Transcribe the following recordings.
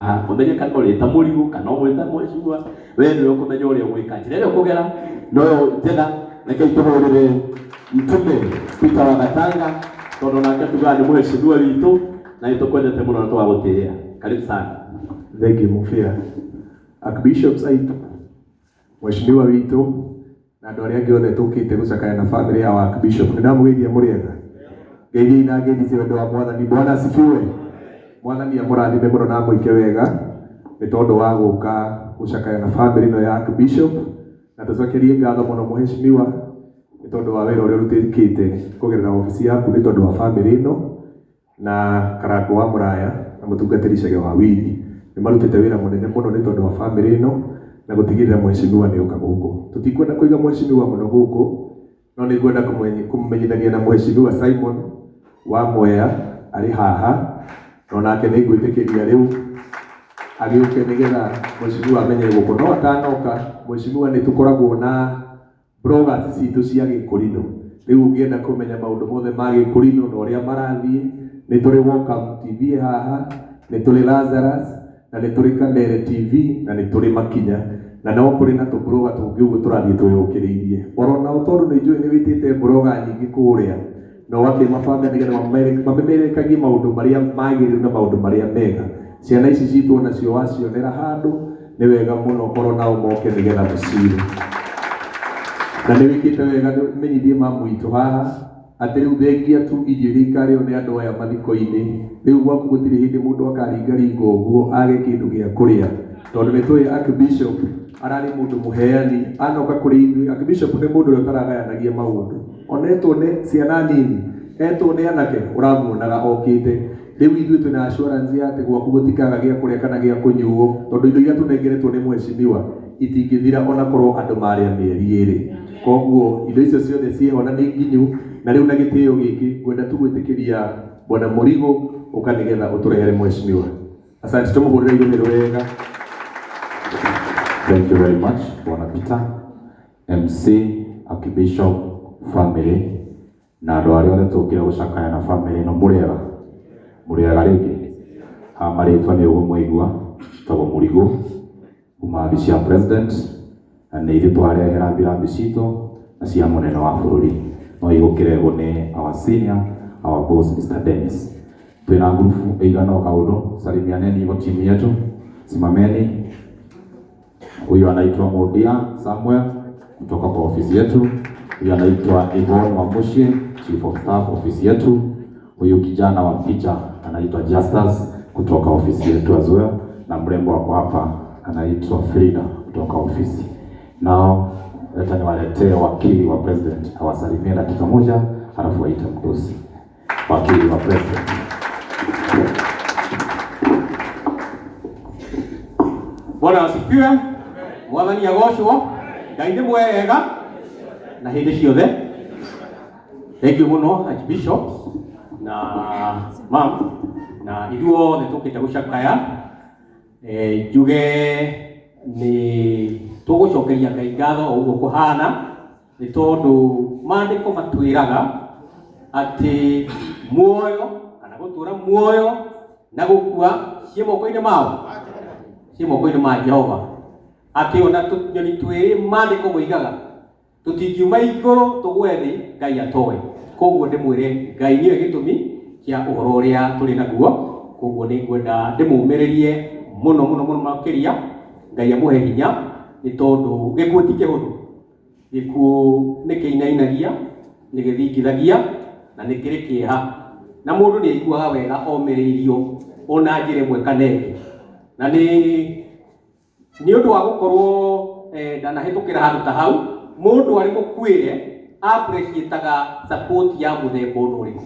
Ũmenye kana ũrĩta mũrigo kana ũmwĩta mwecua, we nĩwe ũkũmenya ũrĩa ũgwĩka. Njĩra ĩrĩa ũkũgera noyo njega. Rekei tũhũrĩre Mtume Peter wa Gatanga, tondũ nake tugaga nĩ mũheshimiwa witũ na nĩ tũkwendete mũno na tũgagũtĩĩa. Karibu sana. Thank you Mufia. Archbishops aitũ, Mheshimiwa witũ na andũ arĩa angĩ othe tũkĩte gũcakaya na family ya Archbishop, nĩ ndamũgeithia mũrĩega. Ngeithiai na ngeithi cia wendo wa Mwathani. Bwana asifiwe. Mwathani amũrathime mũno na amwĩke wega nĩ tondũ wa gũka gũcakaya na family ĩno ya Archbishop, na tũcokerie ngatho mũno mũheshimiwa nĩ tondũ wa wĩra ũrĩa ũrutĩkĩte kũgerera obici yaku nĩ tondũ wa family ĩno, na Karango wa Mũraya na mũtungatĩri Chege wa Wili nĩ marutĩte wĩra mũnene mũno nĩ tondũ wa family ĩno na gũtigĩrĩra mũheshimiwa nĩ oka gũkũ. Tũtikwenda kũiga mũheshimiwa mũno gũkũ, no nĩ ngwenda kũmũmenyithania na mũheshimiwa Simon wa Mwea arĩ haha, no nake nĩ ngwĩtĩkĩria rĩu agĩũke nĩgetha mũheshimiwa amenye gũkũ. No atanoka, mũheshimiwa nĩ tũkoragwo na bloggers citũ cia Gĩkũrinũ. Rĩu ũngĩenda kũmenya maũndũ mothe ma Gĩkũrinũ na ũrĩa marathiĩ, nĩ tũrĩ Welcome TV haha, nĩ tũrĩ Lazarus, na nĩ tũrĩ Kandere TV, na nĩ tũrĩ Makinya, na no kũrĩ na tũblogger tũngĩ ũguo tũrathiĩ twĩyũkĩrĩirie. Oro nao tondũ nĩ njũĩ nĩ wĩtĩte blogger nyingĩ kũrĩa, na ũgakĩmabanga nĩgetha mamemerekagie maũndũ marĩa magĩrĩru na maũndũ marĩa mega. Ciana ici citũ onacio wacionera handũ, nĩ wega mũno oro nao moke nĩgetha mũcire. Na nĩ wĩkĩte wega, nĩ menyithie mamu witũ haha atĩ rĩu thengia tu irio iria ikarĩo nĩ andũ aya mathiko-inĩ, rĩu gwaku gũtirĩ hĩndĩ mũndũ akaringaringa ũguo age kĩndũ gĩa kũrĩa, tondũ nĩ tũĩ Archbishop ararĩ mũndũ mũheani, anoka kũrĩ ithuĩ. Archbishop nĩ mũndũ ũrĩa ũtaragayanagia maũndũ, onetwo nĩ ciana nini, etwo nĩ anake, ũramuonaga okĩte. Rĩu ithuĩ twĩna assurance ya atĩ gwaku gũtikaga gĩa kũrĩa kana gĩa kũnyuo, tondũ indo iria tũnengeretwo nĩ mũheshimiwa itingĩthira ona korwo andũ marĩa mĩeri ĩrĩ. Koguo indo icio ciothe ciĩho na nĩ nginyu. Na rĩu na gĩtĩo gĩkĩ ngwenda tu gwĩtĩkĩria Bwana Mũrigo ũka nĩgetha ũtũrehere mũheshimiwa. Asante, tũmũhũrĩre irũhĩ wega. Thank you very much, Bwana Peter, MC, Archbishop, family, na andũ arĩa othe tũkire gũcakaya na family ĩno. Mũrĩega, mũrĩega rĩngĩ. Ha marĩtwa nĩ ũguo mwaigua, tagwo Mũrigo kuma wabici ya president, na nĩ ithuĩ twarehera rambirambi citũ na cia mũnene wa bũrũri, no igũkĩrehwo nĩ our senior, our boss Mr. Dennis. Twĩna ngurubu ĩigana o kaũndũ, salimianeni hivyo timu yetu, simameni. Huyu anaitwa Modia Samuel kutoka kwa ofisi yetu. Huyu anaitwa Yvonne Wamushi, Chief of Staff ofisi yetu. Huyu kijana wa picha anaitwa Justus kutoka ofisi yetu as well, na mrembo wako hapa anaitwa Frida kutoka ofisi. Nao leta niwaletee wakili wa president awasalimie dakika moja, halafu aite mdosi. Wakili wa president. Bwana asifiwe. Mwathani agocwo. Ngai nĩ mwega na hĩndĩ ciothe. Thank you mũno Archbishop na mam na ithuothe tũkĩte gũcakaya. Njuge nĩ tũgũcokeria Ngai ngatho o ũguo kũhana, nĩ tondũ maandĩko matwĩraga atĩ muoyo kana gũtũra muoyo na gũkua ciĩ moko-inĩ mao, ciĩ moko-inĩ ma Jehova. Atĩ ona tũnyoni twĩrĩ maandĩko moigaga tũtingiuma igũrũ tũgwe thĩ Ngai atoĩ. Koguo ndĩmwĩre Ngai nĩwe gĩtũmi kĩa ũhoro ũrĩa tũrĩ naguo. Koguo nĩ ngwenda ndĩmũmĩrĩrie mũno mũno mũno makĩria, Ngai amũhe hinya, nĩ tondũ gĩkuũ ti kĩhũthũ. Gĩkuũ nĩ kĩinainagia, nĩ gĩthingithagia na nĩ kĩrĩ kĩeha, na mũndũ nĩ aiguaga wega omĩrĩirio ona njĩra ĩmwe kana ĩngĩ. Na nĩ ũndũ wa gũkorwo ndanahĩtũkĩra handũ ta hau, mũndũ arĩ mũkuĩre appreciataga support ya mũthemba ũna ũrĩkũ,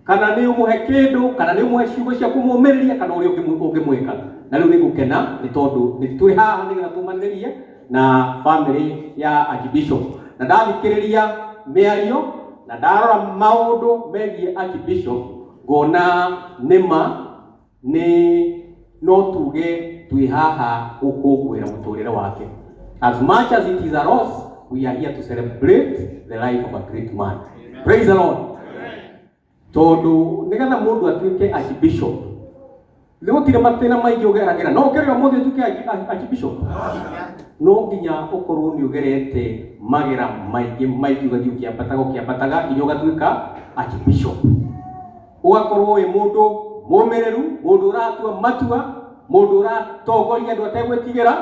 kana nĩ ũmũhe kĩndũ, kana nĩ ũmũhe ciugo cia kũmũmĩrĩria, kana ũrĩa ũngĩmwĩka. Na rĩu nĩ ngũkena nĩ tondũ nĩ twĩ haha nĩgetha tũmanĩrĩrie na family ya Archbishop. Na ndathikĩrĩria mĩario na ndarora maũndũ megiĩ Archbishop, ngona nĩma nĩ no tuge twĩ haha gũkũngũĩra mũtũrĩre wake. As much as it is a loss, we are here to celebrate the life of a great man. Praise the Lord. Tondũ nĩgetha mũndũ atuĩke Archbishop, Gũtirĩ matĩna maingĩ ũgeragĩra no ũkĩrĩ ũmũthĩ ũtuĩke archbishop no nginya ũkorwo nĩ ũgerete magera maingĩ maingĩ ũgathiĩ ũkĩambataga ũkĩambataga nginya ũgatuĩka archbishop. Ũgakorwo wĩ mũndũ mũmĩrĩru, mũndũ ũratua matua, mũndũ ũratongoria andũ ategwĩtigĩra,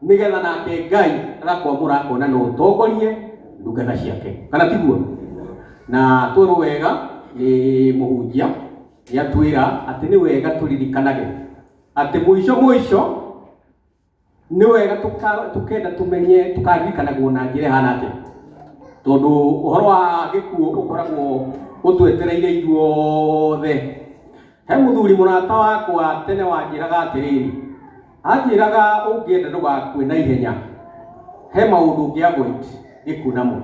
nĩgetha nake Ngai agakwamũra akona no ũtongorie ndungata ciake, kana tiguo? Na twerwo wega nĩ mũhunjia nĩ atwĩra atĩ nĩ wega tũririkanage atĩ mũico mũico nĩ wega tukenda tumenye tukaririkanagwo na njĩra ĩhana atĩa, tondũ ũhoro wa gĩkuũ ũkoragwo ũtwetereire ithuothe. He mũthuri mũrata wakwa tene wanjĩraga atĩrĩrĩ, anjĩraga ũngĩenda ndũgakue na ihenya, he maũndũ ũngĩ avoid gĩkuũ namo.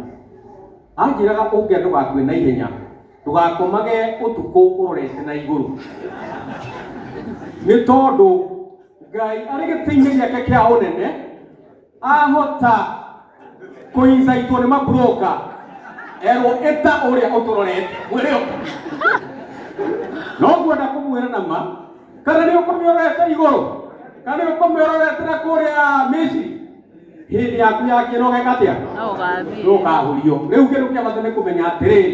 Anjĩraga ũngĩenda ndũgakue na ihenya, ndũgakomage ũtukũ ũrorete na igũrũ, nĩ tondũ Ngai arĩ gĩtĩ-inĩ gĩake kĩa ũnene ahota kũincaitwo nĩ maburoka erwo ĩta ũrĩa ũtũrorete mwĩrĩ ũka. No ngwenda kũmwĩra na ma, kana nĩ ũkũmĩorete igũrũ kana nĩ ũkũmĩorete na kũrĩa Misiri, hĩndĩ yaku yakinya no geka atĩa? No ũgathiĩ. No ũkahurio. Rĩu kĩndũ kĩa bata nĩ kũmenya atĩrĩrĩ,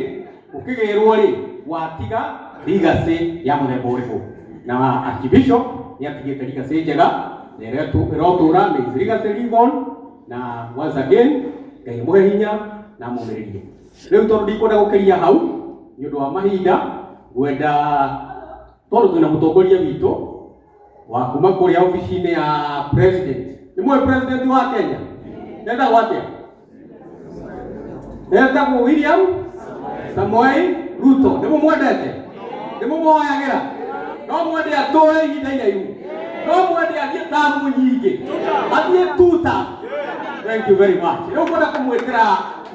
ũkĩgĩrwo rĩ watiga legacy ya mũthemba ũrĩkũ. Na Archbishop nĩ atigĩte legacy njega na ĩrotũra, may his legacy live on. Na once again Ngai amũhe hinya na amũmĩrĩrie. Rĩu tondũ ndikwenda gũkĩria hau nĩ ũndũ wa mahinda, ngwenda tondũ twĩna mũtongoria witũ wa kuma kũrĩa obici-inĩ ya president. Nĩ mũĩ president wa Kenya etagwo atĩa? Etagwo William Samoei Ruto. Nĩ mũmwendete? Nĩ mũmũhoyagĩra? No mwende atũre ihinda iraihu? No mwende athiĩ tamu nyingĩ, athiĩ tuta? Thank you very much. Rĩu ngwenda kũmwĩtĩra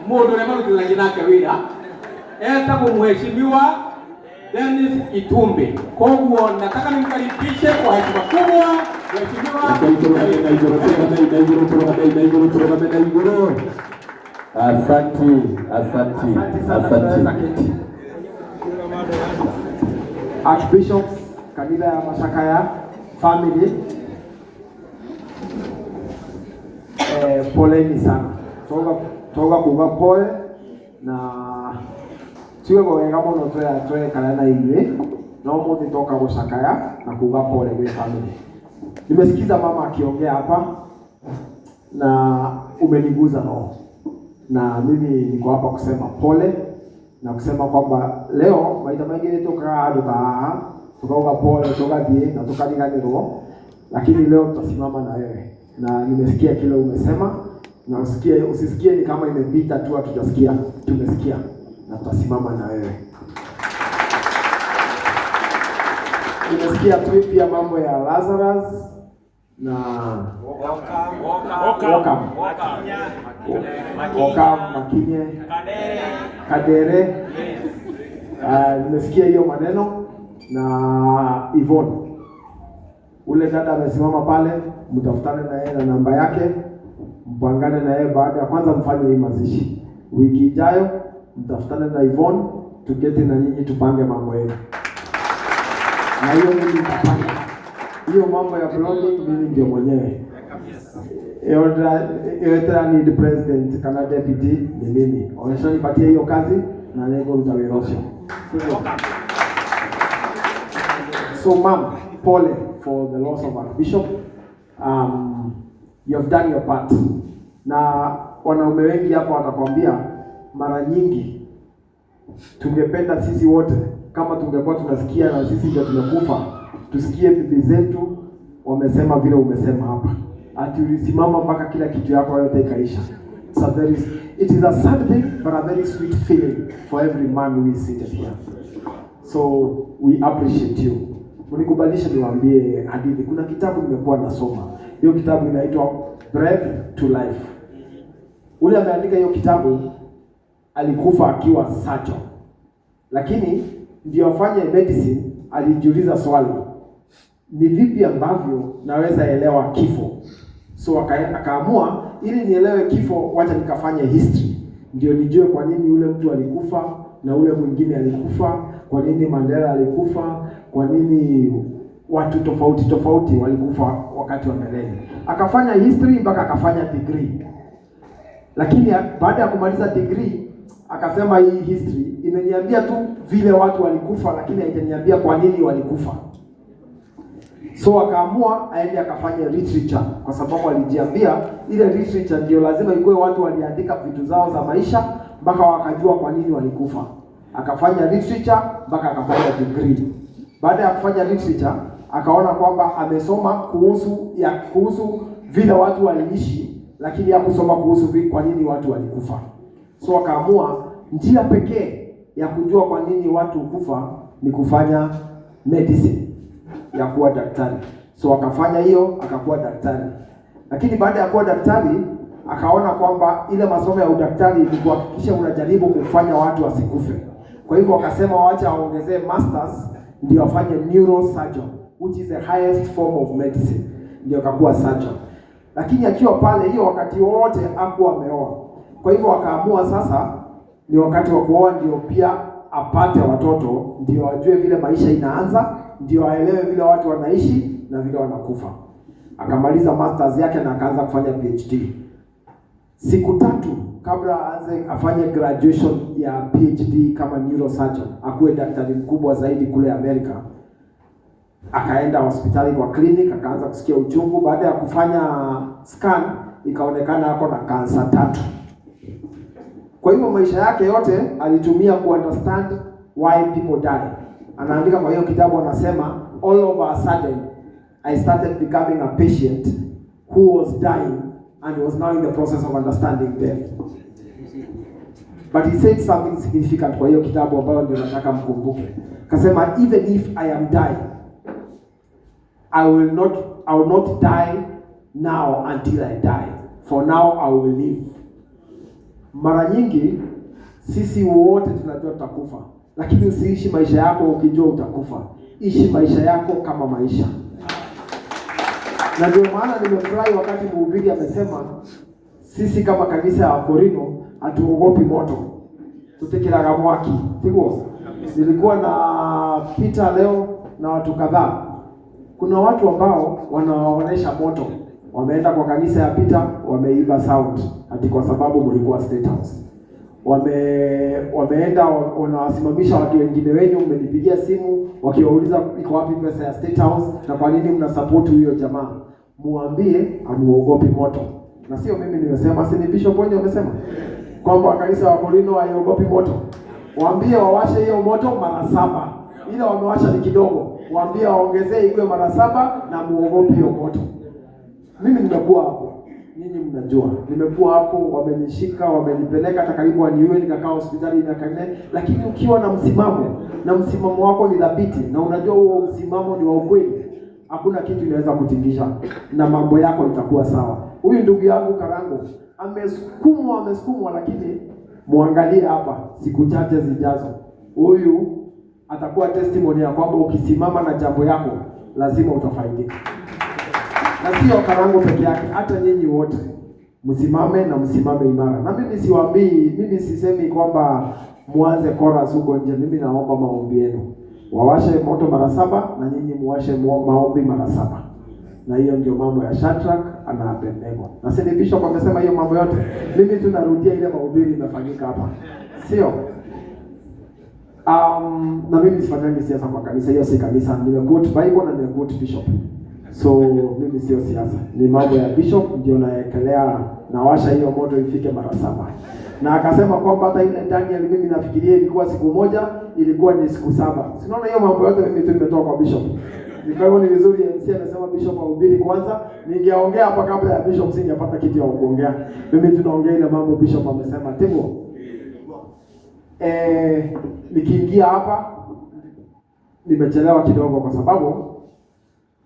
mũndũ ũrĩa marutithanagia nake wĩra, etagwo Mheshimiwa Dennis Itumbi. Koguo nataka nimkaribishe kwa heshima kubwa Mheshimiwa Tũrũgame na igũrũ, tũrũgame na igũrũ, tũrũgame na igũrũ, tũrũgame na igũrũ. Asanti, asanti, Asante sana, asanti. tunaweza keti. Archbishops, kanitha ya Machakaya family, poleni sana. Toga kuga pole na tuge wega muno twekara na inyuĩ no mũthĩ toka gũcakaya na kuga pole gwĩ family. Nimesikiza mama akiongea hapa na umeniguza roho, na mimi niko hapa kusema pole na kusema kwamba leo maita maingi nĩ tũkaga handũ ta haha tukauga pole tugathiĩ na tukariganĩrwo, lakini leo tutasimama na wewe, na nimesikia kile umesema, na usisikie ni kama imepita tu hatujasikia. Tumesikia na tutasimama na wewe. Nimesikia tu pia mambo ya Lazarus na Walker, Walker, Makinye, Kadere. Nimesikia hiyo maneno na Yvonne. Ule dada amesimama pale, mtafutane na yeye na namba yake, mpangane na yeye baada ya kwanza mfanye hii mazishi. Wiki ijayo mtafutane na Yvonne, tuketi na nyinyi tupange mambo yenu. Na hiyo mimi nitapanga. Hiyo mambo ya blogging mimi ndio mwenyewe. Yote need president kana deputy ni mimi. Wameshanipatia hiyo kazi na lengo wĩra ũcio. So ma'am, pole for the loss of our bishop. You have done your part. Na wanaume wengi hapa watakwambia mara nyingi tungependa sisi wote kama tungekuwa tunasikia na sisi ndio tumekufa, tusikie bibi zetu wamesema vile umesema hapa, ati ulisimama mpaka kila kitu yako yote ikaisha. It is a sad thing but a very sweet feeling for every man who is seated here. So we appreciate you. Mnikubalishe niwaambie hadithi. Kuna kitabu nimekuwa nasoma. Hiyo kitabu inaitwa Breath to Life. Ule ameandika hiyo kitabu alikufa akiwa surgeon. Lakini ndio afanye medicine alijiuliza swali, ni vipi ambavyo naweza elewa kifo? So akaamua ili nielewe kifo, wacha nikafanye history ndio nijue kwa nini yule mtu alikufa na ule mwingine alikufa, kwa nini Mandela alikufa, kwa nini watu tofauti tofauti walikufa wakati wa mbeleni. Akafanya history mpaka akafanya degree, lakini baada ya kumaliza degree akasema hii history imeniambia tu vile watu walikufa, lakini haijaniambia kwa nini walikufa. So akaamua aende akafanye literature, kwa sababu alijiambia ile literature ndio lazima ikuwe watu waliandika vitu zao za maisha mpaka wakajua kwa nini walikufa. Akafanya literature mpaka akafanya degree. Baada ya kufanya literature akaona kwamba amesoma kuhusu vile watu waliishi, lakini hakusoma kuhusu kwa nini watu walikufa. So akaamua njia pekee ya kujua kwa nini watu kufa ni kufanya medicine, ya kuwa daktari. So akafanya hiyo, akakuwa daktari. Lakini baada ya kuwa daktari akaona kwamba ile masomo ya udaktari ni kuhakikisha unajaribu kufanya watu wasikufe. Kwa hivyo akasema waacha aongezee masters ndio afanye neurosurgeon, which is the highest form of medicine, ndio akakuwa surgeon. Lakini akiwa pale hiyo wakati wote hakuwa ameoa. Kwa hivyo akaamua sasa ni wakati wa kuoa, ndio pia apate watoto, ndio ajue vile maisha inaanza, ndio aelewe vile watu wanaishi na vile wanakufa. Akamaliza masters yake na akaanza kufanya PhD. Siku tatu kabla aanze afanye graduation ya PhD kama neurosurgeon, akuwe daktari mkubwa zaidi kule Amerika, akaenda hospitali kwa clinic, akaanza kusikia uchungu. Baada ya kufanya scan ikaonekana ako na kansa 3. Kwa hivyo maisha yake yote alitumia ku understand why people die. Anaandika kwa hiyo kitabu, anasema all of a sudden I started becoming a patient who was dying and was now in the process of understanding death. But he said something significant kwa hiyo kitabu ambayo ndio nataka mkumbuke. Akasema even if I am dying, I will not die now until I die. For now I will live. Mara nyingi sisi wote tunajua tutakufa, lakini usiishi maisha yako ukijua utakufa. Ishi maisha yako kama maisha. Na ndio maana nimefurahi wakati mhubiri amesema sisi kama kanisa ya Wakorino hatuogopi moto, tutikiraga mwaki. Tiguo nilikuwa na Peter leo na watu kadhaa. Kuna watu ambao wanaonesha moto, wameenda kwa kanisa ya Peter, wameiba sound ati kwa sababu mlikuwa State House. Wameenda wanawasimamisha watu wengine wenyu, mmenipigia simu wakiwauliza iko wapi pesa ya State House na kwa nini mna support huyo jamaa. Muambie amuogopi moto. Na sio mimi nimesema, si ni Bishop Onyo amesema kwamba kanisa wa Korino haiogopi moto. Waambie wawashe hiyo moto mara 7. Ile wamewasha ni kidogo, waambie waongezee ikuwe mara 7 na muogopi hiyo moto. Mimi nimekuwa hapo, ninyi mnajua, nimekuwa hapo, wamenishika, wamenipeleka hata karibu waniue, nikakaa hospitali miaka 4. Lakini ukiwa na msimamo, na msimamo wako ni thabiti, na unajua huo msimamo ni wa ukweli, hakuna kitu inaweza kutingisha na mambo yako itakuwa sawa. Huyu ndugu yangu Karango amesukumwa, lakini muangalie hapa siku chache zijazo, huyu atakuwa testimony ya kwamba ukisimama na jambo yako lazima utafaidika. Na sio Karango peke yake, hata nyinyi wote msimame na msimame imara. Na mimi siwaambii, mimi sisemi kwamba muanze chorus huko nje. Mimi naomba maombi yenu, wawashe moto mara 7 na nyinyi muwashe maombi mara 7. Na hiyo ndio mambo ya Shadrach na Abednego. Na si Bishop amesema hiyo mambo yote. Mimi tunarudia ile mahubiri imefanyika hapa, sio? Na mimi sifanyangi siasa kwa kanisa, hiyo si kanisa. Nimequote Bible na nimequote Bishop. So mimi sio siasa, ni mambo ya Bishop ndio naekelea, nawasha hiyo moto ifike mara 7. Na akasema kwamba hata ile Daniel mimi nafikiria ilikuwa siku moja, ilikuwa ni siku 7. Si unaona hiyo mambo yote mimi tu nimetoka kwa Bishop. Kwa hivyo ni vizuri MC amesema Bishop ahubiri kwanza. Ningeongea hapa kabla ya Bishop singepata kitu ya kuongea. Mimi tunaongea ile mambo Bishop amesema. Timo. Nikiingia hapa nimechelewa kidogo kwa sababu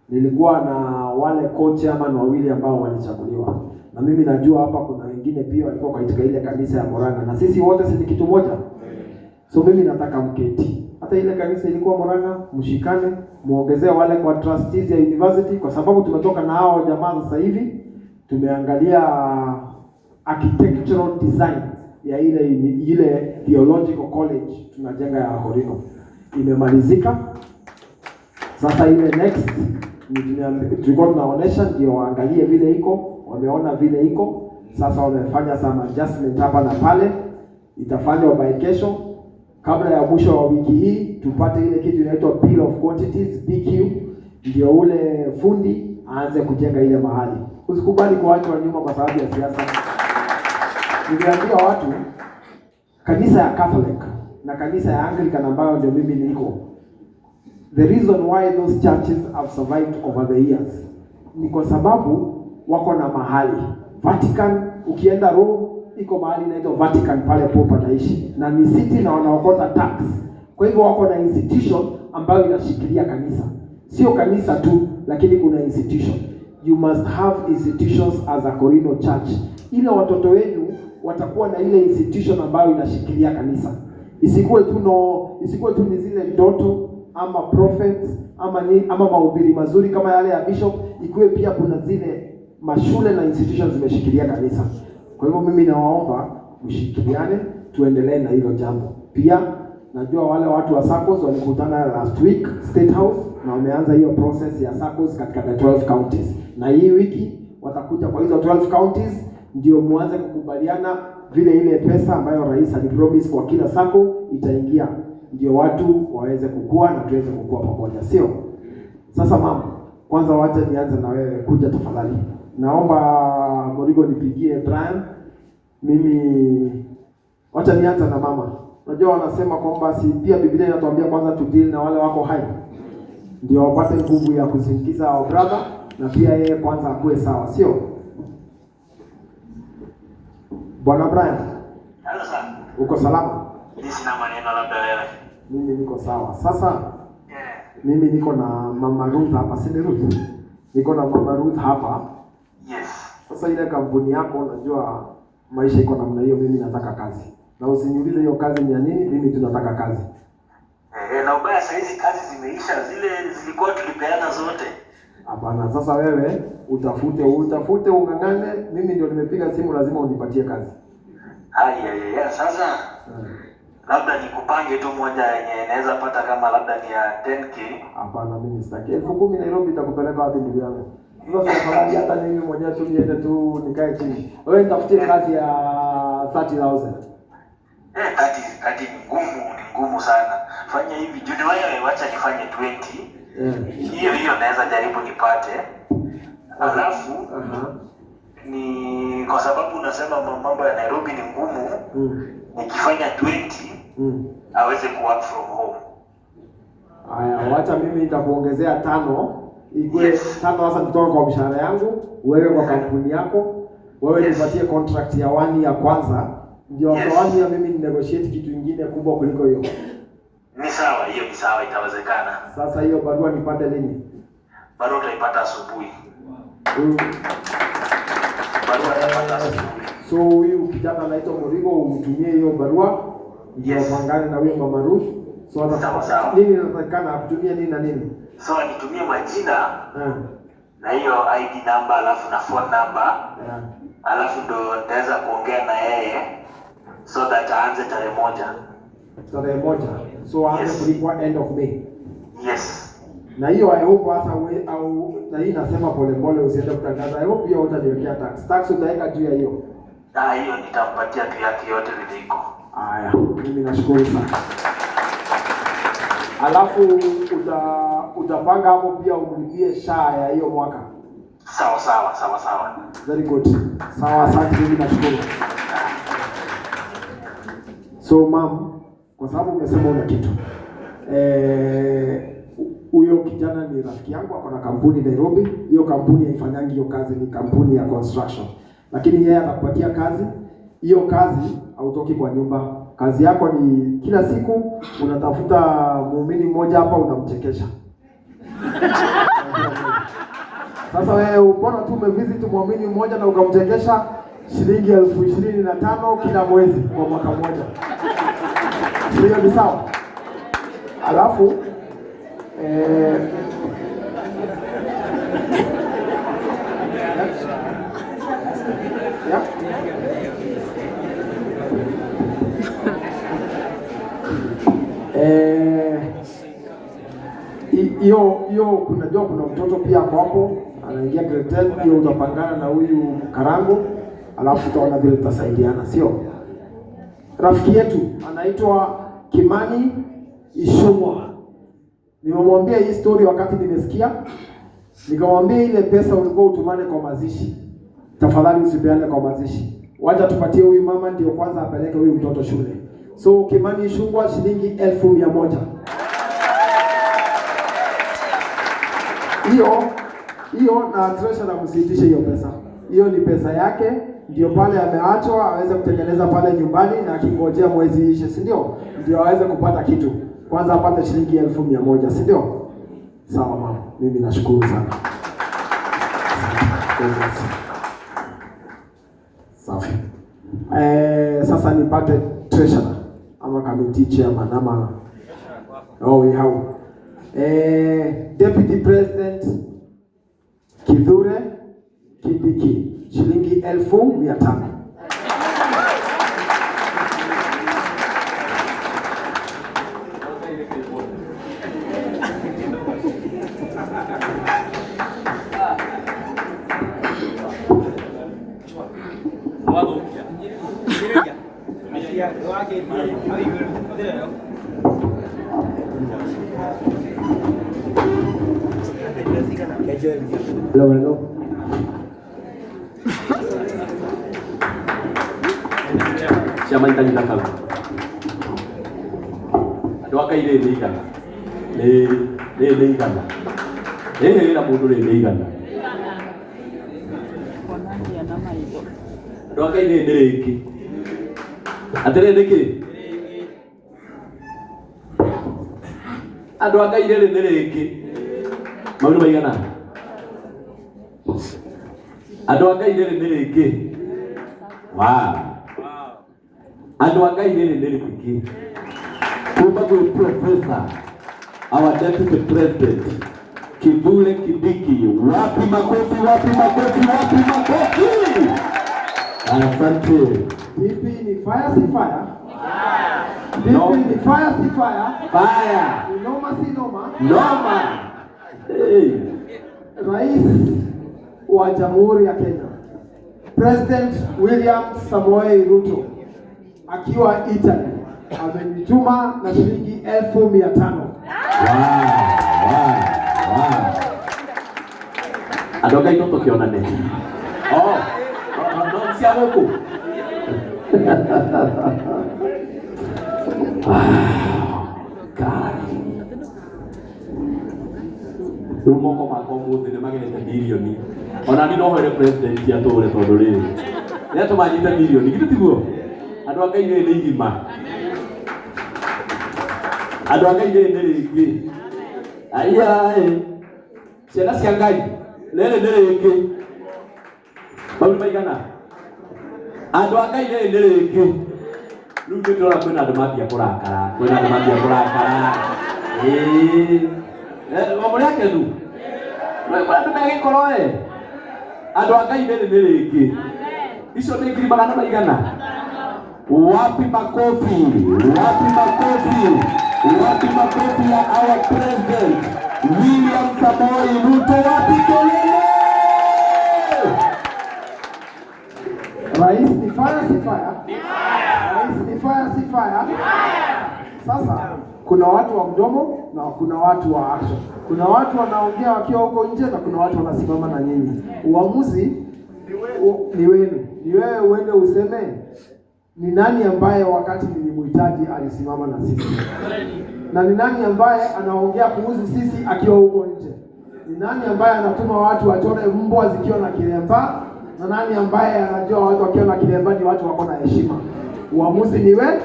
nilikuwa na wale coach ama ni wawili ambao walichaguliwa. Na mimi najua hapa kuna wengine pia walikuwa katika ile kanisa ya Murang'a, na sisi wote si kitu moja. So mimi nataka mketi. Hata ile kanisa ilikuwa Murang'a, mshikane, muongezee wale kwa trustees ya university, kwa sababu tumetoka na hao jamaa sasa hivi tumeangalia architectural design ya ile theological college tunajenga ya Horino. Imemalizika. Sasa ile next tulikuwa tunaonesha ndio waangalie vile iko, wameona vile iko. Sasa wamefanya some adjustment hapa na pale, itafanywa by kesho kabla ya mwisho wa wiki hii tupate ile kitu inaitwa bill of quantities BQ, ndio ule fundi aanze kujenga ile mahali. Usikubali kuachwa nyuma kwa sababu ya siasa. Niliambia watu kanisa ya Catholic na kanisa ya Anglican ambayo ndio mimi niko, the reason why those churches have survived over the years ni kwa sababu wako na mahali. Vatican, ukienda Rome iko mahali inaitwa Vatican, pale Pope anaishi na ni city na wanaokota tax. Kwa hivyo wako na institution ambayo inashikilia kanisa, sio kanisa tu, lakini kuna institution. You must have institutions as a Corino church, ile watoto wenu watakuwa na ile institution ambayo inashikilia kanisa. Isikuwe tu ni zile ndoto ama prophets ama mahubiri mazuri kama yale ya bishop, ikuwe pia kuna zile mashule na institutions zimeshikilia kanisa. Kwa hivyo mimi nawaomba mshikiliane, tuendelee na hilo jambo. Pia najua wale watu wa SACCOS walikutana last week State House na wameanza hiyo process ya SACCOS katika the 12 counties, na hii wiki watakuja kwa hizo 12 counties ndio muanze kukubaliana vile ile pesa ambayo rais alipromise kwa kila SACCO itaingia, ndio watu waweze kukua na tuweze kukua pamoja, sio? Sasa mama, kwanza wacha nianze na wewe, kuja tafadhali. Naomba Morigo nipigie Brian. Mimi wacha nianze na mama. Unajua wanasema kwamba si pia Biblia inatuambia kwanza tu deal na wale wako hai ndio wapate nguvu ya kuzingiza our brother, na pia yeye kwanza akuwe sawa, sio? Bwana Brian. Hello sir. Uko salama? Mimi sina maneno, labda wewe. Mimi niko sawa. Sasa mimi niko na Mama Ruth hapa, si ni Ruth? Niko na Mama Ruth hapa. Yes. Sasa ile kampuni yako, unajua maisha iko namna hiyo, mimi nataka kazi. Na usiniulize hiyo kazi ni ya nini, mimi tu nataka kazi. Na ubaya saa hizi kazi zimeisha, zile zilikuwa tulipeana zote. Hapana, sasa wewe utafute ung'ang'ane, mimi ndio nimepiga simu, lazima unipatie kazi. Haya, sasa labda nikupange tu moja yenye naweza pata kama labda ni ya 10k. Hapana, mimi sitaki. 10,000 Nairobi itakupeleka wapi ndugu yangu? Sasa afadhali hata mimi mwenyewe tu niende tu nikae chini. Wewe nitafutie kazi ya 30,000. 30 ni ngumu sana. Fanya hivi, juu wewe wacha nifanye 20. Hiyo naweza jaribu nipate. Alafu ni kwa sababu unasema mambo ya Nairobi ni ngumu. Nikifanya 20 aweze ku work from home. Haya, wacha mimi nitakuongezea 5. Ikue 5 sasa kutoka kwa mshahara yangu, wewe kwa kampuni yako, wewe nipatie contract ya 1 year kwanza, ndio kwa 1 year mimi ni negotiate kitu kingine kubwa kuliko hiyo. Ni sawa, hiyo ni sawa, itawezekana. Sasa hiyo barua nipate lini? Barua utaipata asubuhi. Barua utapata asubuhi. So huyu kijana anaitwa Morigo, umtumie hiyo barua ndio pangane na huyo Mama Ruth. So sawa. Nini inatakikana akutumie nini na nini? So nitumie majina na hiyo ID number alafu na phone number. Alafu ndo nitaweza kuongea na yeye so that aanze tarehe 1. Tarehe 1. So aanze kulipwa end of May. Yes. Na hiyo I hope hasa au na hii nasema polepole usiende kutangaza. I hope hiyo utaniwekea tax. Tax utaweka juu ya hiyo. Hiyo nitampatia tu yake yote vile iko. Haya, mimi nashukuru sana. Alafu utapanga hapo pia umlipie SHA ya hiyo mwaka. Sawa. Very good. Sawa, asante, mimi nashukuru. So ma'am, kwa sababu umesema una kitu. Huyo kijana ni rafiki yangu, ako na kampuni Nairobi. Hiyo kampuni haifanyangi hiyo kazi, ni kampuni ya construction. Lakini yeye atakupatia kazi. Hiyo kazi hautoki kwa nyumba. Kazi yako ni kila siku unatafuta muumini mmoja hapa unamchekesha. Sasa wewe mbona tu umevisit muumini mmoja na ukamchekesha shilingi 25,000 kila mwezi kwa mwaka mmoja. Hiyo ni sawa. Alafu hiyo Najua kuna mtoto pia ako hapo anaingia grade 10, hiyo utapangana na huyu Karangu, alafu utaona vile tutasaidiana, sio? Rafiki yetu anaitwa Kimani Ichung'wah. Nimemwambia hii story wakati nimesikia, nikamwambia ile pesa ulikuwa utumane kwa mazishi, tafadhali usipeane kwa mazishi, wacha tupatie huyu mama ndio kwanza apeleke huyu mtoto shule. So Kimani Ichung'wah shilingi 100,000. Hiyo hiyo na treasurer msiitishe hiyo pesa. Hiyo ni pesa yake, ndio pale ameachwa aweze kutengeneza pale nyumbani na akingojea mwezi ishe, si ndio? Ndio aweze kupata kitu. Kwanza apate shilingi 100,000, si ndio? Sawa mama, mimi nashukuru sana. Safi. Sasa nipate treasurer ama committee chairman ama oh, we have Deputy President Kithure Kindiki shilingi 500,000. Hello, hello. Ciama itanyita kau andå a Ngai rä nä igana rä nä igana rä ra må ndå rä nä igana andå a Ngai rä nä rä ngä atä rä nä kä andå a Ngai rä nä rä ngä mau nä maigana andå a Ngai rä nä rä ngä wow andå a Ngai rä nä rä kuma gwä professor our deputy president Kithure Kindiki. Wapi makofi, wapi makofi, wapi makofi! Asante. DP ni fire si fire? DP No. ni fire si fire? Fire. Ni noma si noma? Noma. Hey. Rais wa Jamhuri ya Kenya President William Samoei Ruto akiwa Italy amenituma na shilingi 500,000. Wow, wow. Andå a Ngai no tũkĩonane. Oh, no cia gũkũ. God. Rĩu moko makwa ũmũthĩ nĩ magerete mirioni. Ona niĩ no hoere president atũre tondũ rĩrĩ nĩatũma nyite mirioni, githĩ tiguo? Andũ a Ngai rĩrĩ nĩ igima. Andũ a Ngai rĩrĩ nĩ rĩngĩ. Aiya ĩ. Ciana cia Ngai rĩrĩ nĩ rĩngĩ. Mau nĩ maigana? Andũ a Ngai rĩrĩ nĩ rĩngĩ. Rĩu nĩ ndĩrona kwĩna andũ mambia kũrakara, kwĩna andũ mambia kũrakara. Ĩĩ. O mũrĩ akenu? Kwĩna andũ megĩkorwo ĩ. Andũ a Ngai rĩrĩ nĩ rĩngĩ. Icio nĩ ngiri magana maigana? Wapi makofi? Wapi makofi? Wapi makofi ya our president William Samoei Ruto? Wapi kelele? Rais ni fire si fire? Rais ni fire si fire? Sasa kuna watu wa mdomo na kuna watu wa action. Kuna watu wanaongea wakiwa huko nje na kuna watu wanasimama na nyinyi. Uamuzi ni wenu. Ni wewe uende useme ni nani ambaye wakati nilimhitaji alisimama na sisi, na ni nani ambaye anaongea kuhusu sisi akiwa huko nje, ni nani ambaye anatuma watu wachore mbwa zikiwa na kilemba, na nani ambaye anajua watu wakiwa na kilemba ni watu wako na heshima. Uamuzi ni wewe.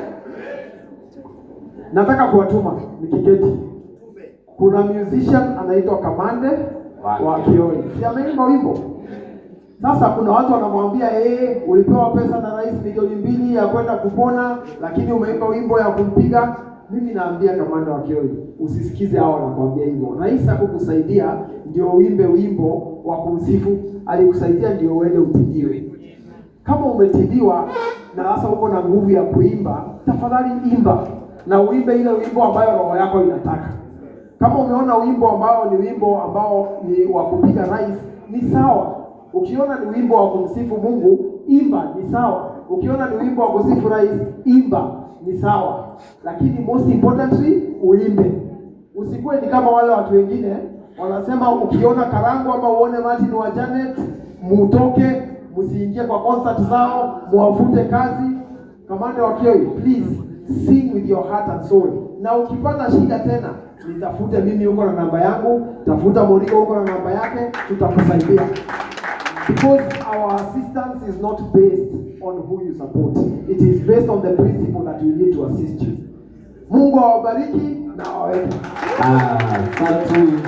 Nataka kuwatuma nikiketi. Kuna musician anaitwa Kamande wa Kioi, si ameimba wimbo? Sasa kuna watu wanamwambia ulipewa pesa na rais 2 milioni ya kwenda kupona, lakini umeimba wimbo ya kumpiga. Mimi naambia Kamanda wa Kioi, usisikize hao wanakuambia hivyo. Rais hakukusaidia ndio uimbe wimbo wa kumsifu, alikusaidia ndio uende utibiwe. Kama umetibiwa na sasa uko na nguvu ya kuimba, tafadhali imba na uimbe ile wimbo ambayo roho yako inataka. Kama umeona wimbo ambao ni wimbo ambao ni wa kupiga rais, ni sawa. Ukiona ni wimbo wa kumsifu Mungu, imba, ni sawa. Ukiona ni wimbo wa kusifu rais, imba, ni sawa. Lakini most importantly, uimbe. Usikuwe ni kama wale watu wengine wanasema, ukiona Karangu ama uone Martin wa Janet, mutoke, msiingie kwa concert zao, muwafute kazi. Kamanda wa Kioi, please sing with your heart and soul. Na ukipata shida tena, nitafute mimi, uko na namba yangu, tafuta Moriko, uko na namba yake, tutakusaidia. Because our assistance is not based on who you support. It is based on the principle that we need to assist you. Mungu awabariki na awaweke. Asante.